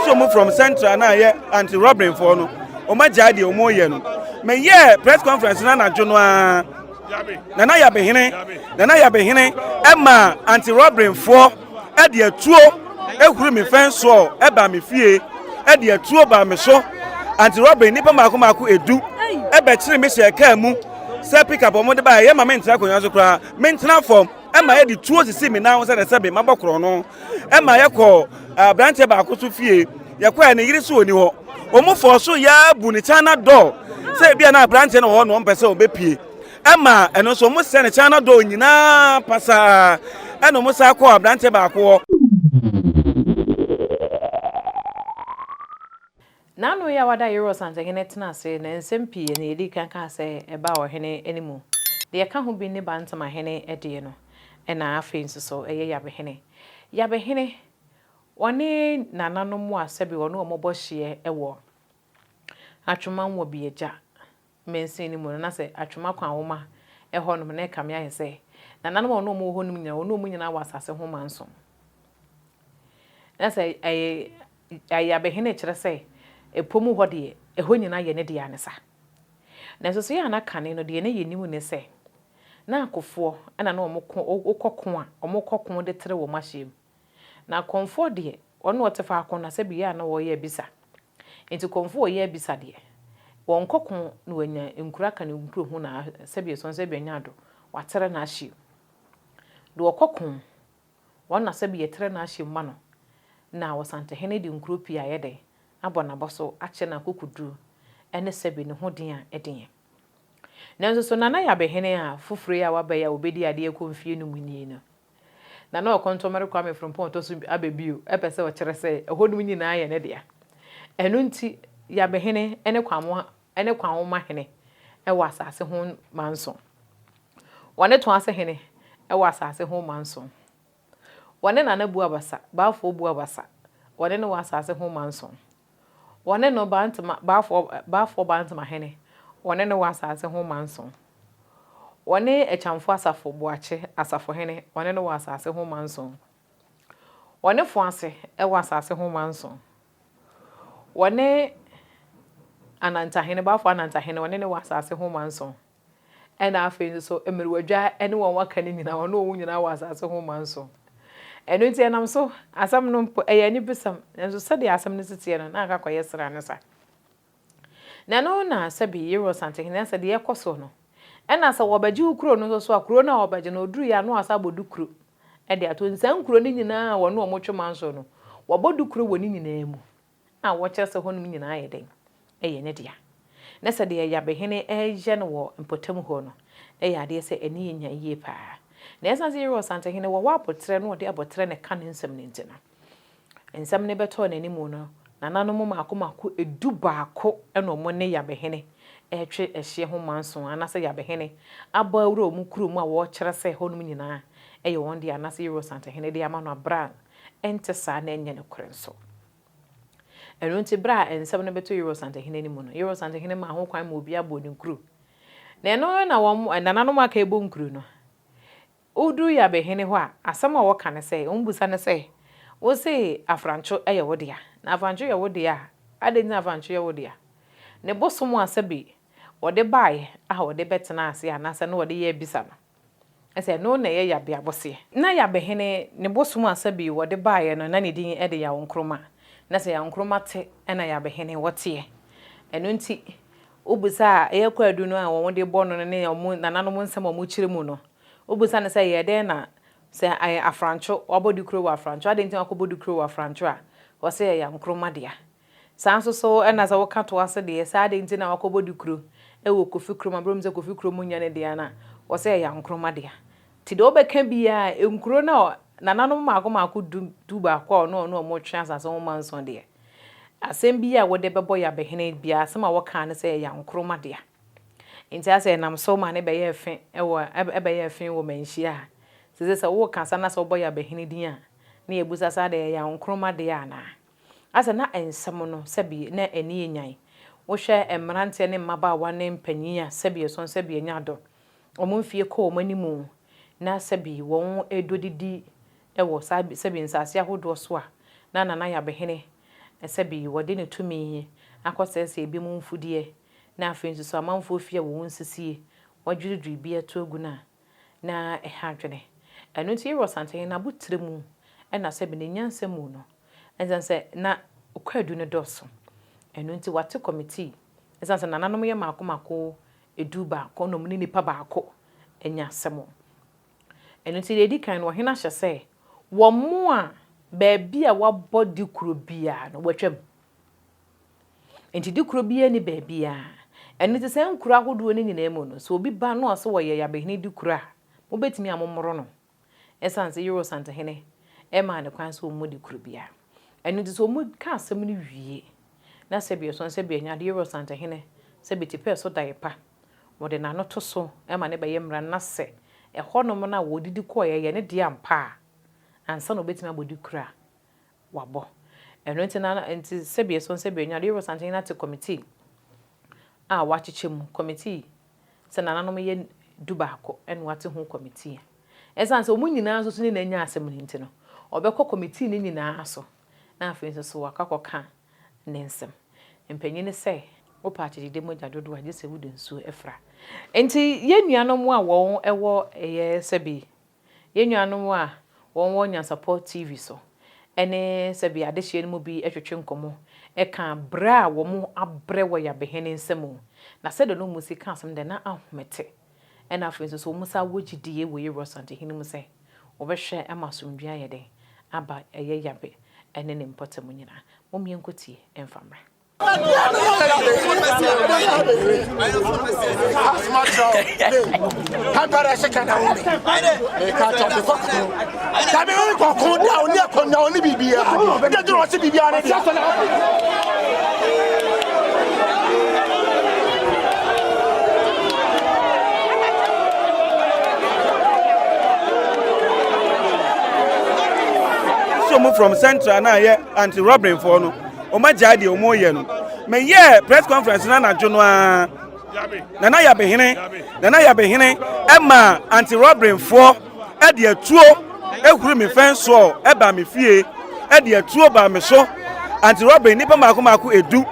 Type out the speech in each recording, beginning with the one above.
So mu from central na yɛ anti robbery foɔ no wɔn agyae deɛ wɔn yɛ no meyɛɛ press conference no anadwo no ara nana yabehene nana yabehene ɛma anti robbery foɔ ɛde atuo ehuru me fɛn soɔ ɛba me fie ɛde atuo ba me so anti robbery nipa mako mako edu ɛbɛkyere me hyɛ kaa mu sɛ pick up wɔn de ba ɛyɛ ma me ntena akonnwa so koraa me ntena fam ɛma yɛde tuo sisi me nan ho sɛ sɛ me mabɔ korɔ no ɛma yɛkɔ aberanteɛ baako so fie yɛkɔɛ ne yere so ɔni hɔ wɔn fɔɔ so yɛ bu ne china door sɛ ebi a na aberanteɛ no wɔ hɔ na wɔn pɛ sɛ wɔbɛpie ɛma ɛno nso wɔn sɛ ne china door nyinaa pasaa ɛna wɔn sa kɔ aberanteɛ baako hɔ. N'ano yi a wada Yerua Asantehene tena ase na nsɛm pii na yɛdii kan kaa sɛ ɛbaa ɔhene anim. Deɛ ɛka ho bi ne Bantamahene deɛ no, ɛna afei nso so ɛyɛ Yabehene. Yabehene, ɔne nananom a sɛbe ɔne wɔn bɔ hyeɛ wɔ Atwoma Nwabiagya mansin no mu no, na sɛ Atwoma Kwanwoma hɔ nom na ɛkame ayɛ sɛ nananom a ɔne wɔn wɔ hɔ nom nyinaa, ɔne wɔn nyinaa wɔ asase ho manso. Na sɛ ɛyɛ Ayabehene kyerɛ sɛ ɛpo mu hɔ deɛ, ɛhɔ nyinaa yɛ ne dea ne sa. Nanso so yɛ a na kane no deɛ na yɛnim ne sɛ, na akofoɔ na na wɔko, wokɔ ko a, wɔkɔ ko de tere wɔn ahyeɛ mu. Na akɔmfoɔ deɛ, wɔn na wɔte faako na sɛbi yɛ a na wɔyɛ abisa. Nti kɔmfoɔ ɔyɛ abisa deɛ, wɔnkɔ ko na wanya nkuro aka ne nkuro ho na sɛbi ɛsɔn sɛbi anya ado, watere n'ahyeɛ mu. Deɛ ɔkɔ ko Wɔn na sɛbi yɛtrɛ n'ahyɛ mu ma no, na Ɔsantehene de nkuro pii ayɛ dɛn abɔ n'abɔso akyɛ no akokoduru ne sɛbi ne ho den a ɛdeɛ. Nanso so Nana Yabehene a foforɔ yi a waba yi a ɔbɛdi adeɛ kɔ mfie num nie no, Nana Ɔkɔntɔmmere Kwame Frimpong ɔtɔ so aba bio pɛ sɛ ɔkyerɛ sɛ ɛhɔnom nyinaa yɛ ne dea. Ɛno nti Yabehene ne Kwamo ne Kwanwoma hene wɔ asase ho manso. Wɔne Toase hene wɔ asase ho manso. Wɔne Nana Buabasa, Baafoɔ Buabasa, wɔne no wɔ asase ho manso. Wɔne no Bantama, Baafoɔ, Baafoɔ Bantama hene, wɔne no wɔ asase ho manso. Wɔne Akyamfo Asafo Boakye Asafo hene, wɔne no wɔ asase ho manso. Wɔne Foase wɔ asase ho manso. Wɔne Anantahene, Baafoɔ Anantahene, wɔne no wɔ asase ho manso. Ɛna afei nso so mmerewadwa ne wɔn aka no nyinaa, wɔne wɔn nyinaa wɔ asase ho manso. Ɛno nti ɛnam so, asɛm no mpo, ɛyɛ aniberesɛm, nanso sɛdeɛ asɛm no si teɛ no, na anka akɔyɛ sra ne sa. Na ɛno na sɛbi Yeroh Santehene, na sɛ deɛ ɛkɔ soɔ no, ɛna sɛ wɔbɛgye wo kuro no nso so a, kuro no a wɔbɛgye no, ɔduru yɛ a na wɔasan abɔ dukuro de ato. Nti saa nkuro no nyinaa a wɔne wɔn twe manso no, wɔabɔ dukuro wɔ ne nyinaa mu. a wɔkyerɛ sɛ hɔnom nyinaa yɛ dɛn? Yɛ ne dea. Na sɛ deɛ Yabehene reyɛ no wɔ mpɔtam hɔ no yɛ adeɛ sɛ ani yɛ nya yie pa ara. Na ɛsiane sɛ Yeroh Asantehene wɔ hɔ aboterɛ na ɔde aboterɛ na ɛka ne nsɛm no nti no, nsɛm no bɛtɔɔ n'anim no, nananom mmaako mmaako dubaako na wɔn ne Yabehene retwe ɛhyeɛ ho manso anaasɛ Yabehene abɔ awura wɔn kurom a wɔrekyerɛ sɛ hɔnom nyinaa yɛ wɔn dea anaasɛ Yeroh Asantehene de ama no berɛ a ɛnte saa na ɛnyɛ nokorɛ nso. Ɛno nti, berɛ a nsɛm no bɛtoo Yeroh Santehene anim no, Yeroh Santehene maa ho kwan ma obiara bɔɔ ne nkuro. Na ɛno na wɔn nananom aka ɛbɔ nkuro no. Woduru Yabehene hɔ a, asɛm a wɔka ne sɛ, wɔbisa no sɛ, Wose Afrantwo yɛ wo dea? Na Afrantwo yɛ wo dea a, adɛn nti na Afrantwo yɛ wo dea? Ne bosom a sɛbe wɔde baeɛ a wɔde bɛtenaa ase anaasɛ na wɔde yɛ abisa no, Sɛ ɛno na ɛyɛ Yabe aboseɛ. Na Yabe hene, ne bosom a sɛbi wɔde baeɛ no, na ne din de Yaw Nkrumah. Na sɛ Yaw Nkrumah te na Yabe hene wɔteɛ. Ɛno nti, wobisa a, ɛyɛ kwaadu no a wɔde bɔ no no ne wɔn nananom nsɛm a wɔkyerɛ mu no, wobisa no sɛ ɛyɛɛ dɛn na sɛ ɛyɛ Afrantwo, wabɔ dukuro wɔ Afrantwo, adɛn nti na wakɔbɔ dukuro wɔ Afrantwo a, wɔse ɛyɛ Yaw Nkrumah dea. Saa nso so na sɛ woka toa so deɛ, sɛ adɛn nti na wakɔbɔ dukuro wɔ Kofi kurom a, berɛ a wɔnim sɛ Kofi kurom nyɛ ne dea no a, wɔsɛ ɛyɛ Ankroma dea. Nti deɛ wobɛka biara, nkuro no a nananom mmaako mmaako du, du baako a ɔne ɔne wɔn retwe asase ho manson deɛ, asɛm biara a wode bɛbɔ Yabehene biara, asɛm a wɔka ne sɛ ɛyɛ Ankroma dea. Nti asɛ ɛnam so ma ne bɛyɛɛ fe wɔ ɛbɛyɛɛ fe wɔ manhyia ha. Sese sɛ wokasa na sɛ wobɔ Yabehene din a, na yɛbusa sɛ adɛn ɛyɛ Nkrumah deɛ anaa? Asɛ na nsɛm no sɛbi na ani yɛ nyan. Wohwɛ mmeranteɛ ne mmabaawa ne mpanyin a sɛbi ɛsɔn sɛbi ɛnya adɔ, wɔn mfie kɔ wɔn animu na sɛbi wɔn redodidi wɔ saa sɛbi nsase ahodoɔ so a na Nana Yabehene sɛbi wɔde ne tumi akɔsɛesɛe ebinom mfudeɛ na afei nso so amanfoɔ fie a wɔn nsisie wɔadwiridwiri bi ato agu no a na ɛha adwene. Ɛno nti Yeroa Santehene n'abotire mu na sɛbi ne nyansa mu no ɛsiane sɛ na kwaadu no dɔɔso ɛno nti wate kɔmitii ɛsiane sɛ nananom yɛ mmaako mmaako 11 na wɔne nipa baako anya asɛm. Ɛno nti deɛ ɛdi kan no ɔhene ahyɛ sɛ wɔn a baabi a wɔabɔ dikuro biara no wɔatwam. Enti dikuro biara nni baabiara. Ɛno nti saa nkuro ahodoɔ no nyinaa mu no, sɛ obi ba na ɔse ɔyɛ Yabehene dikuro a, mobɛtumi a mommoro no. Ɛsiane sɛ Eurosantehene maa no kwan sɛ ɔmmɔ dikuro biara. Ɛno nti sɛ wɔka asɛm no wie na sɛbi ɛsɔn sɛbi ɛnyɛ adeɛ Eurosantehene sɛbi tipɛɛ so daeɛ pa, wɔde n'ano to so ma no bɛyɛ mmara na sɛ ɛhɔnom no a wɔdidi kɔeɛ yɛ ne deɛ ampa a, ansa na ɔbɛtumi abɔ dikuro a, wɔabɔ. Ɛno nti na nti sɛbi ɛso sɛbi ɛnyɛ ade Yɛwɔ Santehene ate kɔmitii a wɔakyekyɛ mu, kɔmitii sɛ nananom yɛ dubaako ɛna wɔate ho kɔmitii. Ɛsiane sɛ wɔn nyinaa nso so ne na anya asɛm no nti no, ɔbɛkɔ kɔmitii no nyinaa so na afei nso so wakɔ akɔka ne nsɛm. Mpanyin sɛ wopɛ akyɛgyede mogya dodoɔ a gye sɛ wode nsuo fra. Nti yɛn nuanom a wɔn wɔ ɛyɛ sɛbi Yɛn nuanom a wɔwɔ Nyansapɔ TV so ne sɛbi adehyeɛ no mu bi twetwe nkɔmmɔ ka brɛ a wɔabrɛ wɔ Yabehene nsa mu, na sɛdeɛ na wɔsi ka asɛm no deɛ na ahomete. Ɛna afei nso so wɔsan wɔ gyidie wɔ Yɛwura Ɔsantehene mu sɛ wɔbɛhwɛ ama asomdwoeɛ ayɛ dɛn aba ɛyɛ Yabe ne ne mpɔtam nyinaa. Mom yɛnkɔtie mfa mmra. So mu from central na yɛ anti robbery foɔ no. Wɔn agyae deɛ wɔn reyɛ no. Meyɛɛ press conference no anadwo no ara. Nana Yabehene, Nana Yabehene ɛma anti-robberyfoɔ ɛde atuo ehuru me fɛn soɔ ɛba me fie ɛde atuo ba me so. Anti-robbery nipa mako mako edu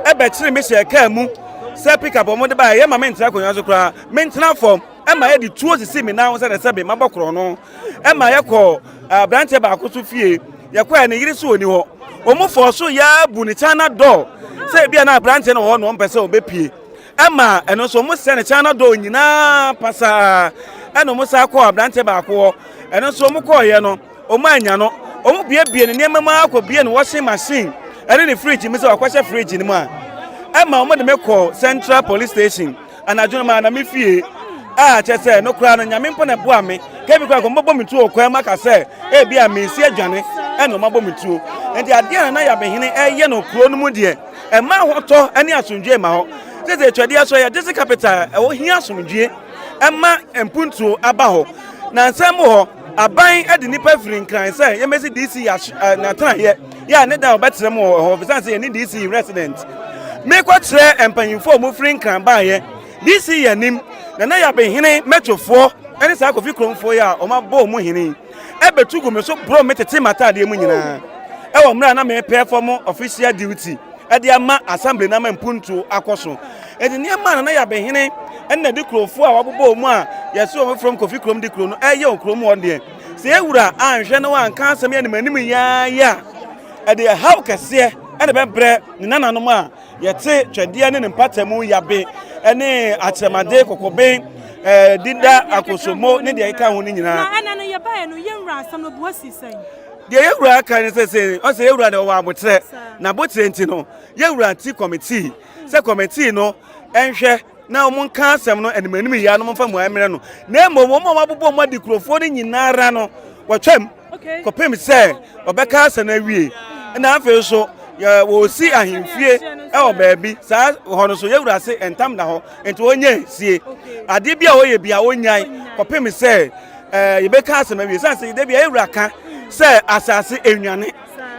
ɛbɛkyere me hyɛ kaa mu sɛ pick up wɔn de ba ɛyɛ ma me ntena akonnwa so koraa me ntena fam ɛma yɛde tuo sisi me nan ho sɛ na sɛ me mabɔ korɔ no. Ɛma yɛkɔɔ aberanteɛ baako so fie. Yɛkɔɛ ne yere so ɔni hɔ. Wɔn fɔɔ so yɛ bu ne China door sɛ ebi a na aberanteɛ no wɔ hɔ na wɔn pɛ sɛ ɔbɛpie. Ɛma ɛno nso wɔn sɛ ne China door nyinaa pasaa. Ɛna wɔn san kɔɔ aberanteɛ baako hɔ. Ɛno nso wɔn kɔɔyɛ no wɔn anya no. Wɔn buebue ne nneɛma mu akɔ bue ne washing machine ɛne ne fridge mu sɛ wakɔhyɛ fridge no mu a. Ɛma wɔn de me kɔɔ Central Police Station. Anadwo no maa na me fie a kyerɛ sɛ no koraa no nyame mpo na ɛboa me kɛbi koraa kɔmbɔbɔ me tuo kwan mu aka sɛ ebi a mesi adwane ɛna ɔmabɔ me tuo nti adeɛ a na yabehene ɛyɛ no kuro no mu deɛ ɛma ahotɔ ne asomdwoe ma hɔ sɛ twɛdeɛ so yɛ district capital ɛwɔ hia asomdwoe ɛma mpuntuo aba hɔ na nsɛm hɔ aban de nipa firi nkran sɛ yɛmɛsi dc n'atenaeɛ yɛ a ne dan ɔbɛkyerɛ mu wɔ hɔ bisan sɛ yɛne dc resident mekɔkyerɛ mpanyinfoɔ a wɔfiri nkran baeɛ dc yɛ anim na na yɛabɛhene mɛtwofoɔ ne saa kofi kuromfoɔ yi a wɔabɔ wɔn hene ɛbɛtu gu me so borɔ me tete m'ataadeɛ mu nyinaa ɛwɔ mmerɛ a na mepɛ fam official duty ɛde ama assembly na ama mpuntuo akɔ so ɛde nneɛma a nana yɛabɛhene ɛna de kurofoɔ a wɔabobɔ wɔn a yɛsɛ wɔn from kofi kurom de kuro no ɛyɛ wɔn kurom hɔ deɛ Sɛ yɛn wura anhwɛ na wanka asɛm yi anim anim yi ara yi a, ɛde ɛhaw kɛseɛ ɛna ɛbɛbrɛ ne nananom a yɛte twɛdeɛ ne ne mpatamu yabe ne akyerɛmade kɔkɔben ɛɛ dida akosombo ne deɛ ɛka ho no nyinaa. Na ɛna no yɛbaeɛ no yɛn wura asɛm no bua si sɛn? Deɛ yɛn wura aka ne sɛ sɛ ɔsɛ yɛn wura deɛ ɔwɔ abotrɛ na abotrɛ nti no yɛn wura ti kɔmitii sɛ kɔmitii no ɛnhwɛ na wɔn nka asɛm no anim anim yia no mfa mmuae mmerɛ no na mmom wɔn a wɔabobɔ wɔn adi kurofoɔ no nyinara no wɔtwam kɔpem sɛ wɔbɛka asɛm no awie na afei nso Yɛ wɔsi ahemfie wɔ baabi saa hɔ no so yɛwura se ntam da hɔ nti wɔnyɛ sie adeɛ bi a wɔyɛ bi a wɔnyae kɔpem sɛ ɛɛ yɛbɛka asɛm awie sɛ sɛ da bi a yɛwura ka sɛ asase enwane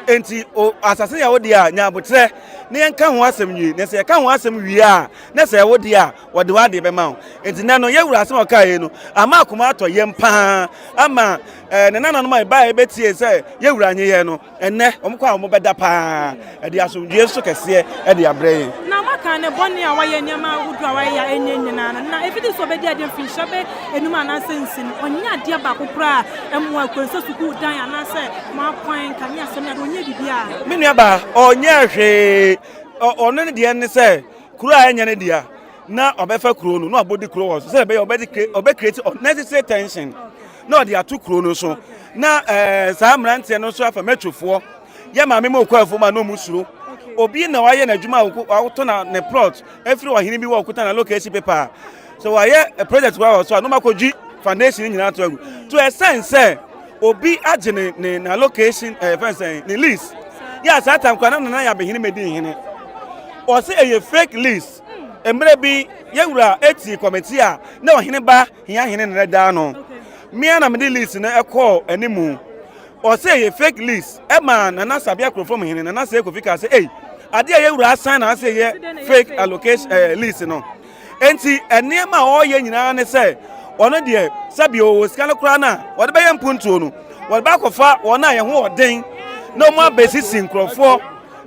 nti o asase yɛ wo deɛ a nya abotrɛ na yɛnka ho asɛm wie na sɛ yɛka ho asɛm wie a na sɛ ɛwo deɛ a wɔde w'adeɛ bɛma wo nti nɛ no yɛwura asɛm a ɔkaa yɛ no ama akoma atɔ yɛm paa ama ɛɛ ne nananom a ɛbaa yɛbɛtie sɛ yɛwura nye yɛn no Ɛnnɛ, wɔn kɔ a wɔbɛda paa, ɛde asomdwoeɛ nso kɛseɛ de abrɛ yɛn. Na moaka ne bɔne a wayɛ, nneɛma ahodoɔ a wayɛ a ɛnyɛ nyinaa no, na ɛfiti sɛ ɔbɛdi adeɛ mfirinhyia bɛ enum anaasɛ nsia no, ɔnyɛ adeɛ baako koraa a ɛmmoa akuro no, sɛ sukuu dan anaasɛ mo akwan, nkanea asɛm ne adeɛ, ɔnyɛ biribiara. Me nuabaa, ɔnyɛɛ hwee. Ɔno ne deɛ ne sɛ, kuro a ɛnyɛ ne dea, na ɔbɛfa kuro no, na wabɔdi kuro wɔ so, sɛ ɛbɛyɛ ɔbɛde ɔbɛ create unnecessary tension. na ɔde ato kuro no so na ɛɛ eh, saa mmeranteɛ no nso afa mɛtwofoɔ yɛ maame mu okɔ afuom a na ɔmu suro obi na wayɛ n'adwuma a wato na ne plot efiri ɔhene bi wɔ ɔkuta na location paper a so wayɛ eh, project wa wɔ so a na ɔmakɔdwi foundation nyinaa to agu to ɛsɛn sɛ obi agye ne ne na location ɛɛ eh, fɛn sɛn ne lease yɛ a saa tam kora na nana yɛ abɛhene mɛdi nhene ɔsɛ ɛyɛ fake lease mmerɛ bi yɛwura eti kɔmiti a na ɔhene ba Hia hene na ɛda ano. Mmea na mede list no ɛkɔɔ animu. Ɔsɛ ɛyɛ fake list. Ɛma Nana Sabea Kurofom hene Nana Sɛ Kofi kaa sɛ ei adeɛ a yɛwura asan na asɛ yɛ fake allocation eh, list no. Enti nneɛma a ɔreyɛ nyinaa ne sɛ ɔno deɛ sɛbi ɔwɔ sika no koraa no a wɔde bɛyɛ mpuntuo no wɔde bɛakɔfa wɔn a yɛn ho ɔden na wɔn abɛsisi nkurɔfoɔ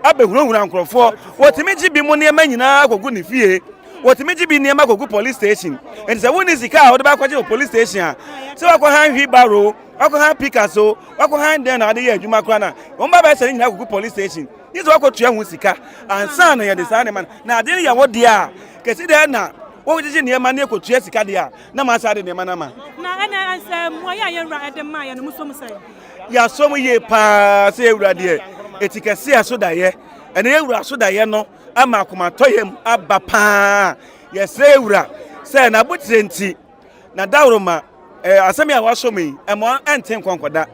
abɛhunahuna nkurɔfoɔ wɔtumi gye bi mu nneɛma nyinaa kɔgu ne fie Wɔtumi gye bi nneɛma kɔgu police station. Nti sɛ wonni sika a wode bɛakɔgye wɔ police station a, sɛ wakɔ han wheelbarrow, wakɔ han pikas o, wakɔ han dɛn na wode yɛ adwuma koraa na wɔn ba bɛsɛ ne nyinaa kɔgu police station. Gye sɛ wakɔtua ho sika ansa na yɛde saa nneɛma no. Na ade no yɛ wo deɛ a, kɛsi dɛn na wogyegye nneɛma ne kɔtua sika deɛ a, na masa de nneɛma no ama. Na ɛnɛ sɛ mmuaeɛ a yɛn wura ɛde maa yɛn no, mosom sɛn? Yɛasom yie paa sɛ yɛn wura deɛ, ɛti kɛseɛ so daeɛ. Ɛnɛ yɛn wura so daeɛ no, ama akomatɔyam aba paa. Yɛsrɛ yɛn Wura sɛ n'abotire nti, n'adaworoma, eh, asɛm yi a wasɔ mu yi, ɛma ɛnte nkɔnkɔda.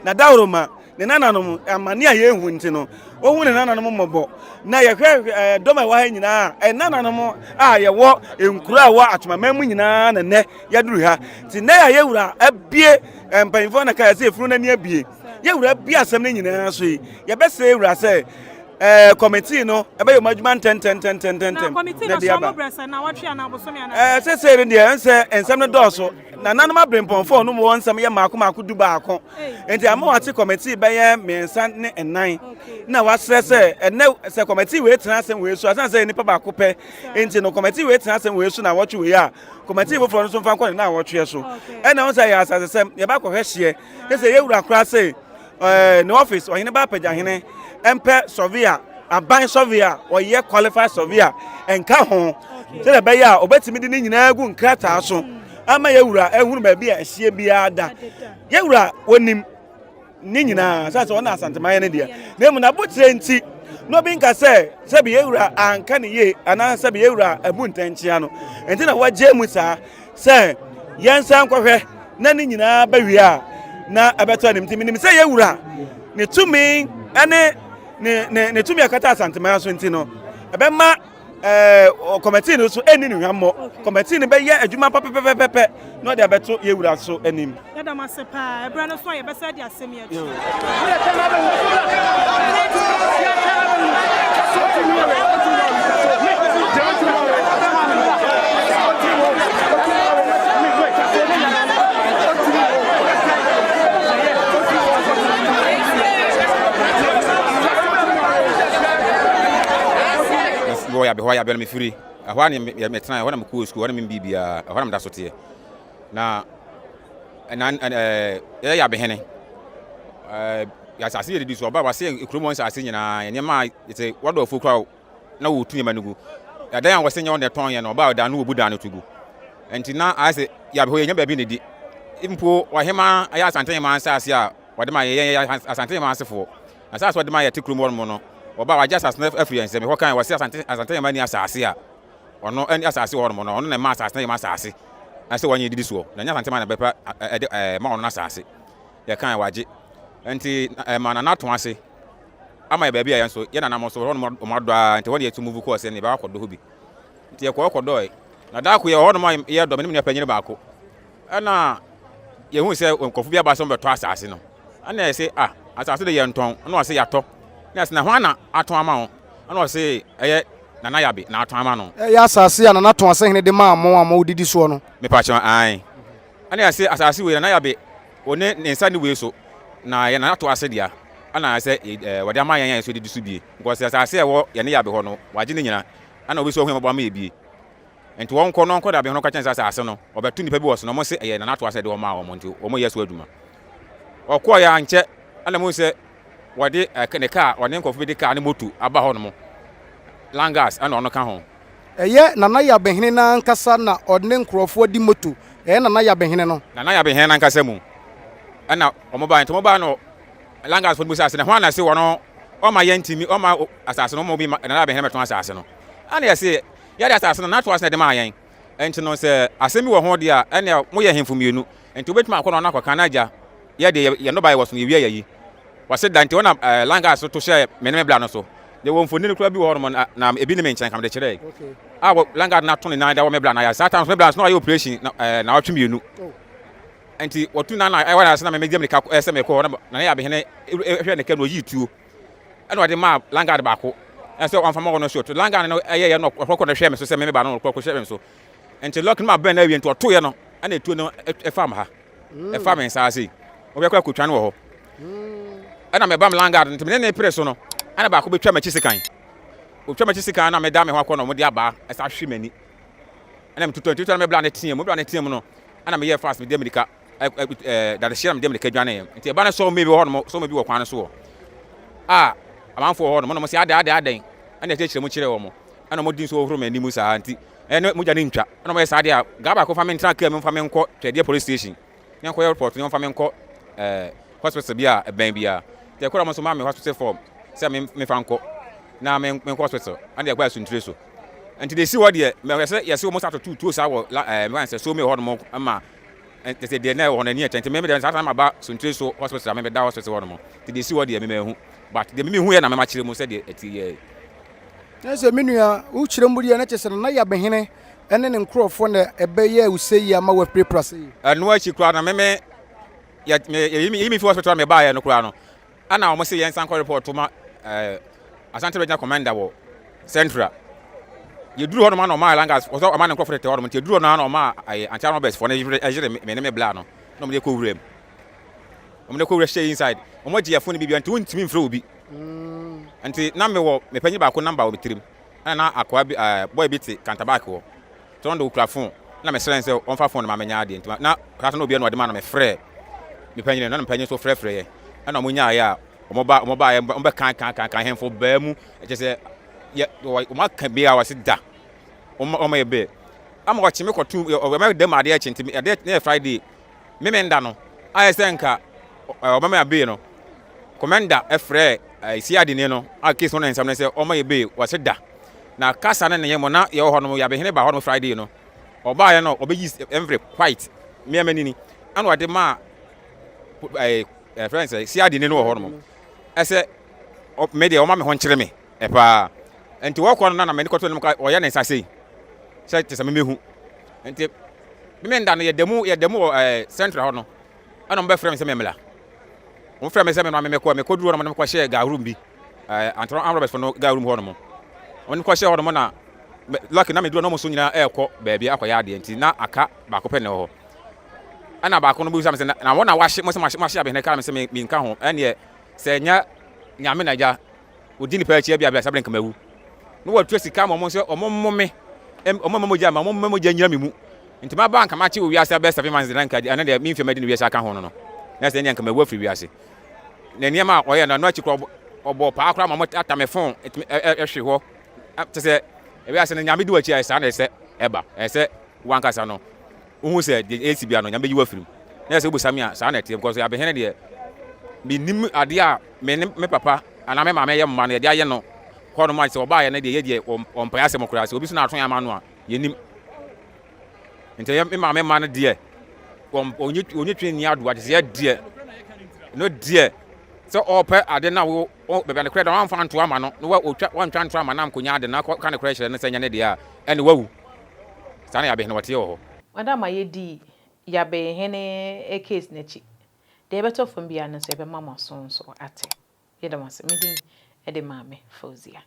N'adaworoma, ne nananom, amane a yɛrehu nti no, ohu ne nananom mmɔbɔ. Na yɛhwɛ eh, dɔm a ɛwɔ ha nyinaa, eh, nananom a yɛwɔ nkuro a ɛwɔ Atwemaman mu nyinaa na nnɛ yɛaduru ha. Nti nnɛ a yɛn Wura abie eh, mpanyinfoɔ na ka yɛ sɛ efunu n'ani abie. Yɛn Wura abie asɛm no nyinaa so yi, yɛbɛsrɛ yɛn Wura sɛ ɛɛ kɔmitii no ɛbɛyɛ wɔn adwuma ntɛntɛntɛntɛntɛm na de aba ɛɛ sese no deɛ nsɛ nsɛm no dɔɔso nananom abirempɔnfoɔ no mu wɔn nsɛm yɛ mmaako mmaako du baako nti ama wɔate kɔmitii bɛyɛ mmiɛnsa ne nnan na wasrɛ sɛ ɛnɛ sɛ kɔmitii wei tena asɛm wei so asan sɛ nipa baako pɛ nti no kɔmitii wei tena asɛm wei so na wɔtwe wei a kɔmitii foforɔ no nso mfa nkɔ ne na wɔtweɛ so ɛna wɔn sɛ yɛ asasesɛm yɛba akɔhwɛ hyeɛ sɛ yɛwura koraa sɛ ɛɛ ne office ɔhene ba apɛgyahene mpɛ surveyor aban surveyor ɔyɛ qualified surveyor nka ho sɛdeɛ ɛbɛyɛ a ɔbɛtumi de ne nyinaa gu nkrataa so ama yɛwura ehunu baabi a ɛhyeɛ biara da yɛwura wɔnim ne nyinaa sɛ sɛ ɔna asanteman no deɛ na emu n'abotire nti na obi nka sɛ sɛbi yɛwura anka ne yie anaa sɛbi yɛwura abu ntɛnkyea no nti na wɔagye mu saa sɛ yɛnsan nkɔhwɛ na ne nyinaa bɛwie a na ɛbɛtɔ anim nti menim sɛ yɛwura ne tumi ne ne ne ne tumi akata asanteman so nti no ɛbɛma ɛɛ kɔmɛtii no so ɛnni ne hwammɔ kɔmɛtii no bɛyɛ adwuma pɛpɛpɛpɛpɛ na ɔde abɛto yɛwura so anim. Yɛda mo ase paa. Ɛberɛ no so a yɛbɛsan adi asɛm yi akyi. Mewɔ yabe hɔ yabe no mefiri ɛhɔ a ne metena ɛhɔ na mekɔɔ sukuu ɛhɔ na membiribiaa ɛhɔ na meda so teɛ na na ɛɛ yɛyɛ yabehene ɛɛ asase yɛ didi so ɔba wase kurom hɔ nsase nyinaa nneɛma a yɛsɛ wɔdɔ afuo koraa na wɔtu nneɛma no gu ɛdan a wɔsɛ nyɛ wɔn na ɛtɔn yɛ no ɔba ɔdan no wɔbu dan no to gu nti na ayɛ sɛ yabe hɔ yɛnya baabi na di mpo ɔhema ɛyɛ asante hema nsase a wɔde ma yɛn yɛ asante hema asefoɔ asase wɔde ma yɛte kurom hɔ nom no ɔba wagye asase no afiri yɛn nsam ɛhɔ kan wɔsɛ asante asante hema ni asase a Ɔno ne asase wɔ hɔnom no, ɔno na ɛma asase no yɛ m'asase sɛ wɔnyɛ didi soɔ, na ɛnyɛ Asante man na bɛpa ɛde ɛɛ ma ɔno n'asase. Yɛkae wagye. Nti ɛma Nana to ase. ama yɛ baabi a yɛn nso yɛn nananom nso hɔ nom wɔn adɔ ara nti hɔ na yɛtu move kɔɔ sɛ ne yɛbɛkɔ akɔdɔ hɔ bi. Nti yɛkɔɔ kɔdɔe. Na da ko yɛwɔ hɔ nom a yɛdɔ me ne me nua panyin baako. Ɛna yɛhu sɛ nkurɔfo bi aba sɛ wɔbɛtɔ asase no. Ɛna yɛse ah asase de yɛntɔn. Ɛna ɔse yɛatɔ. Ɛna yɛse na hwan na atɔn ama wo? Ɛna ɔse ɛyɛ Nana Yabe na atɔn ama no. Ɛyɛ asase a Nana Toasehene de maa mo a modidi soɔ no. Mepakyɛw ae. Ɛna yɛse asase wei Nana Yabe ɔne ne nsa ne wei so na ɛyɛ Nana Toase dea. Ɛna sɛ wɔde ama yɛn a yɛn nso yɛdidi so bie. Because asase a ɛwɔ yɛne Yabe hɔ no wagye ne nyina. Ɛna obi nso ahu yɛn mmɔbɔ ama yɛ bie. Nti wɔnkɔ na ɔnkɔ dabe ho na ɔnka kyerɛ no sɛ asase no, ɔbɛto nnipa bi wɔ so na wɔse ɛyɛ Nana Atoa sɛ ɛde wɔmaa wɔn nti wɔyɛ so adwuma. Ɔkɔeɛ ankyɛ ɛna mohu sɛ wɔde ne kaa, ɔne nkurɔfo bi de kaa ne moto aba hɔ nom, Langas ɛna ɔno ka ho. Ɛyɛ Nana Yabehene no ankasa na ɔne nkurɔfoɔ de moto, ɛyɛ Nana Yabehene no. Nana Yabehene no ankasa mu ɛna wɔn baeɛ, nti wɔn baeɛ no Langasfoɔ no bisaa sɛ na hwan na se wɔn ɔma yɛntumi ɔma asase no ɔma obi ma Nana Yabehene mɛtɔn asase no, ɛna yɛse Yɛde asase no, n'atoa so na ɛde maa yɛn. Enti no, sɛ asɛm bi wɔ ho deɛ a, ɛnneɛ moyɛ ahemfo mmienu. Enti wobɛtumi akɔ na ɔno akɔka, na agya, yɛ deɛ yɛn nnɔbaeɛ wɔ so no, yɛwie a yɛayi. Wɔse da nti, wɔn na ɛɛ langas to hyɛɛ me ne me bra no so. Yɛwɔ mfonini koraa bi wɔ hɔnom, na, na ebi ne me nkyɛn, nka mede kyerɛe. A wɔ langard no ato ne nan da wɔ me bra no ayɛ. Saa time no, me bra no so na wayɛ operation na ɛɛ naawɔtwe mmienu. Enti wɔtu nan na ɛwɔ na ase na me mede mirika sɛ mekɔ hɔ, na na ne yabehene hwɛ ne ka na ɔyii tuo. Ɛna ɔde maa landguard baako sɛ ɔmfa ma wɔn nso. Landguard no ɛyɛyɛ no ɔkɔkɔ no hwɛ me so sɛ me ba no ɔkɔkɔ hwɛ me so. Nti lɔk no ma bɛn na awie nti ɔtoeɛ no ɛna etuo no ɛfa me ha. Ɛfa me nsa ase. Ɔbɛkɔ akɔtwa no wɔ hɔ. Ɛna mɛba me landguard nti me ne ne pere so no ɛna baako bɛtwa m'akyi sekan. Ɔtwa m'akyi sekan na meda me ho akɔ na wɔde abaa ɛsa ahwe m'ani. Ɛna metutɔ nti na mebla ne team, mebla ne team no ɛna meyɛ fast mede mirika. dadehyeɛ na mede mmirika dwaneeɛ. Nti ɛba no sɛ ɔma bi wɔ hɔnom, sɛ ɔma bi wɔ kwan no so wɔ a amanfoɔ wɔ hɔnom na wɔn sɛ adɛn adɛn adɛn ɛna ɛkyerɛkyerɛ mu kyerɛ wɔn ɛna wɔn di nso wɔhoro m'anim saa nti ɛne mogya no ntwa ɛna wɔyɛ saa deɛ a gaa baako fa me ntena kaa mu fa me nkɔ twɛdeɛ police station ne nkɔyɛ report ne wɔn fa me nkɔ ɛɛ hospital bi a ɛbɛn biara nti ɛkɔrɔ wɔn nso maa me hospital form sɛ me mefa nkɔ na me nkɔ hospital ɛna ɛkɔ asuntire so nti deɛ esi hɔ deɛ mɛ yɛsɛ yɛsɛ wɔn sa atoto tuo saa wɔ la ɛɛ mɛ sɛ so mi wɔ hɔnom ma Ɛnti sɛ deɛ na ɛwɔ hɔ no ani ɛkyɛ nti me deɛ saa time aba Suntire so hospital a me meda hospital hɔ nom nti deɛ ɛsi hɔ deɛ me manhu but deɛ me mehu yɛ na me makyerɛ mu sɛ deɛ ɛti yɛ. Na sɛ me nua wo kyerɛ mu deɛ na kyerɛ sɛ Nana Yabehene ɛne ne nkorɔfoɔ na ɛbɛyɛɛ wo sɛ yie ama wapirapira sɛ yie. Ɛno akyi koraa no me me yɛ me yɛyi me fi hospital a me baeɛ no koraa no Ɛna wɔn se yɛnsan kɔ report ma ɛɛ Asante Regional Commander wɔ Central. Yɛduru hɔ nom ana ɔmaa Langas wɔsɛ ɔma ne nkurɔfo tete hɔ nom nti yɛduru hɔ nom ana ɔmaa ɛyɛ anti robbers foɔ no yere ɛyere me ne me bla no na wɔn de kɔ wura mu. Wɔn de kɔ wura hyɛ inside. Wɔn agye yɛ phone biribi nti wontumi mfrɛ obi. Nti na mewɔ me panyin baako number wɔ me tirim. Ɛna na akoa bi ɛɛ boy bi te kantabak hɔ. Nti ɔno de okura phone na mesrɛ no sɛ ɔmfa phone no ma menyɛ adeɛ nti na saa na obiara na ɔde ma no mefrɛ me panyin no na me panyin nso frɛfrɛ yɛ ɛna ɔmo nyaayɛ a ɔmo ba ɔmo baayɛ ɔmo bɛ kan kan kan kan hɛnfo baa mu ɛkyɛ sɛ yɛ ɔmo aka bi a wɔsi da ɔmo ɔmo yɛ bɛɛ ama ɔkye me kɔtu ɔmo dɛm adeɛ kye nti adeɛ ne yɛ Friday me me nda no ayɛ sɛ nka ɔmo ma bee no kɔmɛnda ɛfrɛ ɛɛ si adeni no a case no ne nsɛm no sɛ ɔmo yɛ bee wɔsi da. Na kasa no ne yɛ mo na yɛwɔ hɔ nom yabehene ba hɔ nom Friday no ɔbaeɛ no ɔbɛyi envelope white mmea manini ɛna ɔde maa ɛɛ ɛfrɛ no sɛ siadini no wɔ hɔ nom ɛsɛ me deɛ ɔma me ho nkyere me ɛpaa nti wɔkɔ no na na m'ani kɔtɔ no ɔyɛ ne nsa sei sɛ te sɛ memehu nti me nda no yɛda mu yɛda mu wɔ ɛɛ central hɔ no ɛna wɔbɛfrɛ me sɛ memmla wɔfrɛ me sɛ memmla mekɔ mekɔduru hɔ nom mekɔhyɛɛ gahroom bi ɛɛ Antono Armed Robbers fo no guy room hɔ nom. Wɔn kɔ hyɛ hɔ nom na lucky na meduro na wɔn so nyinaa ɛrekɔ baabi akɔyɛ adeɛ nti na aka baako pɛ na ɛwɔ hɔ. Ɛna baako no bisa me sɛ na wɔn na wahye mo sɛ mo ahye abɛhene kaa me sɛ me nka ho ɛneɛ sɛ nyɛ nyame na gya odi nipa akyi abi abi asabere nka mawu. Na wɔatua sika ma wɔn sɛ wɔn mmɔ me wɔn mma mogya ma wɔn mma mogya nyina me mu. Nti maba nka makye wɔ wiase abɛyɛ 7 months na nka ɛno deɛ me mfie madi no wiase aka ho no no. Na sɛ ɛneɛ nka mawu afiri wiase. Ne nneɛma a ɔyɛ no ɛno akyi koraa ɔbɔ paa koraa ma ɔmo atame fon ɛtumi ɛhwe hɔ kyɛ sɛ ewiase no nyame di w'akyi a saa na ɛsɛ ɛba ɛsɛ wankasa no wohu sɛ deɛ ɛsi bia no nyame bɛyi w'afiri mu na ɛsɛ wobusa me a saa na ɛteɛ because abɛhene deɛ menim adeɛ a me ne me papa anaa me maame yɛ mma no yɛde ayɛ no hɔ nom a sɛ ɔbaayɛ no deɛ yɛ deɛ ɔmpae asɛm koraa sɛ obi so na ato yɛn ama no a yɛnim Nti ɛyɛ me maame mma no deɛ wɔnyi twe nni adoa te sɛ yɛ deɛ no deɛ sɛ ɔpɛ ade na wo Wo, baabi a nokorɛ da no, woamfa anto amma no, na woatwa, woantwa ntorɔ amma no ankɔnya ade no, na ka nokorɛ kyerɛ no sɛ ɛnyɛ ne dea a, ɛnne wawu. Saa na Yabehene wɔteɛ wɔ hɔ. Madam a yɛdii Yabehene case no akyi, deɛ ɛbɛtɔ fam biara no nso yɛbɛma mo aso nso ate. Yɛda mo ase. Me din de Maame Fauzia.